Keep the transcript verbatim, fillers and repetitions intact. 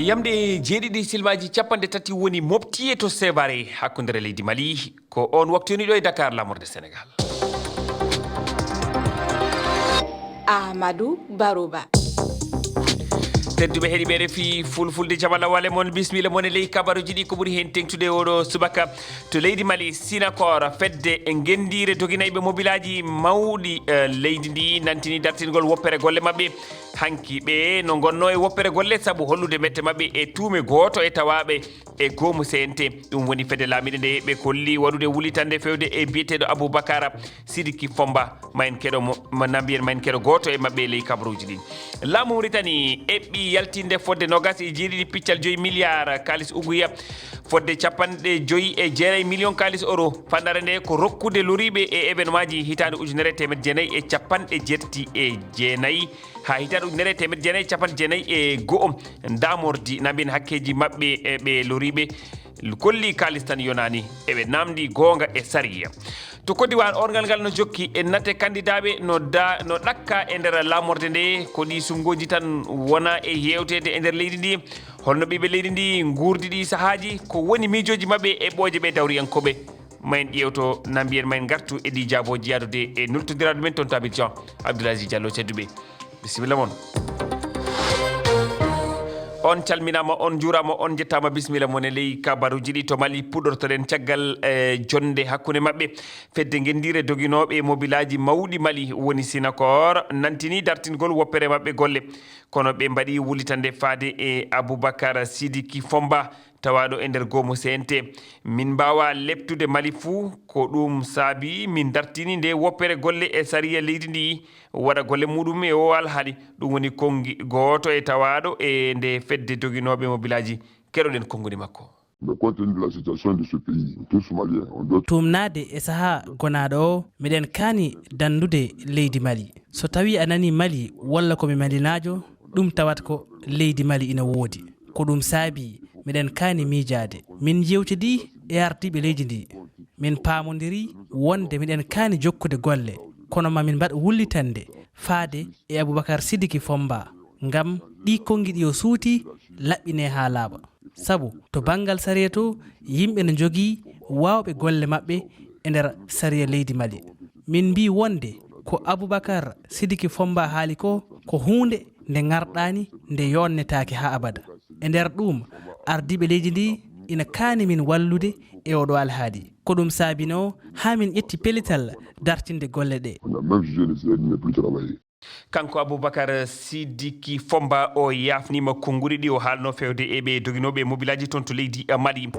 Yamde jeeɗiɗi silmaaji capanɗe tati woni mofti e to Sevare, hakkunde leydi Mali. Ko on waktu woni ɗo e Dakar, laamorde Senegal. Amadou Baroba. Tedduɓe heɗiɓe R F I Fulfulde, jam Allah wale mon, bismilla mon e ley kabaruji ɗi. Ko ɓuri heen teŋtude oɗo subaka to leydi Mali, Sinakor, fedde e ngenndiire doginayɓe mobilaaji mawɗi, eh, leydi ndi, nantini dartingol woppere golle maɓɓe. Hanki ɓe no ngonno e woppere golle sabu hollude mette maɓɓe e tuume gooto e tawaaɓe e goomu C N T. Ɗum woni fedde laamiiɗe nde ɓe kolli waɗude wullitande fewde e biyeteeɗo Abubakar Sidiki Fomba. Ma en keɗo mo, ma na mbiyen ma en keɗo gooto e maɓɓe e ley kabaruuji ɗin. Laamu Mauritanie eɓɓi yaltinde fodde nogas e jeeɗiɗi piccal joyi milliard kaalis uguya, fodde capanɗe joyi e jeenayi million kaalis euro. Fanɗare nde ko rokkude loriiɓe e événement ji hitaande ujunere e teemedde jeenayi e capanɗe jeetati e jeenayi haa hitaande ujunere e teemedde jeenayi e capanɗe jeenayi e go'o. Ndaamordi na mbiyen hakkeeji maɓɓe e ɓe loriiɓe kolli kaalis tan yonaani, eɓe naamndi goonga e sariya. To Côte d'Ivoire, orngal ngal no jokki e nate kandidaaɓe no da-, no ɗakka e nder laamorde nde. Ko ɗi sumngooji tan wona e yeewteede e nder leydi ndi. Holno ɓiɓɓe leydi ndi nguurdi ɗi sahaaji? Ko woni miijooji maɓɓe e ɓooje ɓe dawriyankooɓe? Ma en ƴeewto, na mbiyen ma en ngartu e ɗi jaabooji yaadude e nultondiraaɗo men toon to Abidjan, Abdoul Aziz Diallo. Tedduɓe, bisimilla mon. On calminaama, on njuuraama, on njettaama, bisimilla mon e ley kabaruuji ɗi. To Mali puɗɗortoɗen caggal, eh, jonnde hakkunde maɓɓe. Fedde ngenndiire doginooɓe mobilaaji mawɗi Mali woni Sinakor nantini dartingol woppere maɓɓe golle. Kono ɓe mbaɗi wullitande faade e Abubakar Sidiki Fomba, tawaaɗo e nder goomu C N T. Min mbaawa leptude Mali fuu, ko ɗum saabi min dartini nde woppere golle e sariya leydi ndi waɗa golle muɗum e o alhaali. Ɗum woni konngi gooto e tawaaɗo e nde fedde doginooɓe mobilaaji. Keɗoɗen konngudi makko. Mais compte tenu de la situation de ce pays, tous Maliens, on doit Tuumnaade e sahaa gonaaɗo o, miɗen kaani danndude leydi Mali. So tawii a nanii Mali walla ko mi Malinaajo, ɗum tawat ko leydi Mali ina woodi. Ko ɗum saabii miɗen kaani miijaade. Min njeewtidii e ardiiɓe leydi ndi. Min paamondirii wonde miɗen kaani jokkude golle, kono ma min mbaɗ wullitande faade e Abubakar Sidiki Fomba, ngam ɗii konngi ɗi o suuti laɓɓinee haa laaɓa. Sabu to banngal sariya to, yimɓe no njogii waawɓe golle maɓɓe e nder sariya leydi Mali. Min mbii wonde ko Abubakar Sidiki Fomba haali ko, ko huunde nde ŋarɗaani, nde yonnetaake haa abada. E nder ɗuum, ardiiɓe leydi ndi ina kaani min wallude e oɗo alhaali. Ko ɗum saabinoo haa min ƴetti pellital dartinde golle ɗe. On a même jugé le C N I ne plus travailler. Kanko Abubakar Sidiki Fomba o yaafniima konnguɗi ɗi o haalno fewde e ɓe doginooɓe mobilaaji toon to leydi Mali.